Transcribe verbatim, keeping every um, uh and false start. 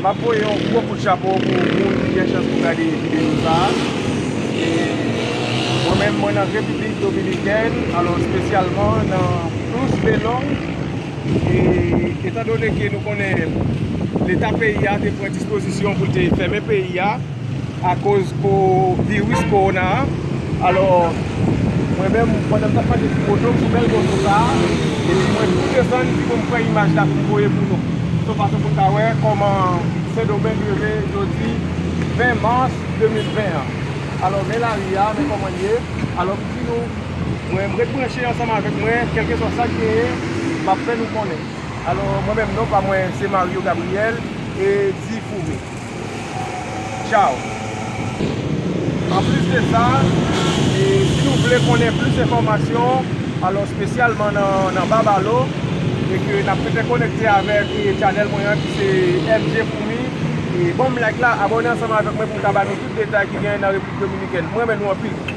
M ap voye yon gwo kout chapo pou moun ki gen chans pou gade videyo sa a. E mwen menm, mwen nan Repiblik Dominikèn, alò espesyalman nan Cruz de Long. E etandone ke nou konnen Leta peyi a te pran dispozisyon pou l te fèmen peyi a, akoz ko, viris kowona a. Alò, mwen menm, pandan m t ap mache sou moto m, sou bèl moto sa a, epi mwen tou desann, epi pou m pran imaj la pou m voye pou nou. Se yon fason pou n ka wè kòman Sendomeng rele jodi ven mas de mil ven an. Alò, men lari a, men kòman l ye. Alò, m di nou, mwen, m ret branche ansanm avèk mwen, kèlkeswa sa k genyen, m ap fè nou konnen. Alò, mwen menm, non pa mwen, se Mario Gabriel, e di Foumi. Tchaw. Anplis de sa, e si nou vle konnen plis enfòmasyon, alò espesyalman nan, nan Babalo, e ke n ap fè konekte avèk, e, chanèl mwen an ki se M J Foumi, e ban m like la, abòne ansanm avèk mwen pou m ka ba nou tout detay ki genyen nan Repiblik Dominikèn. Mwen renmen nou anpil.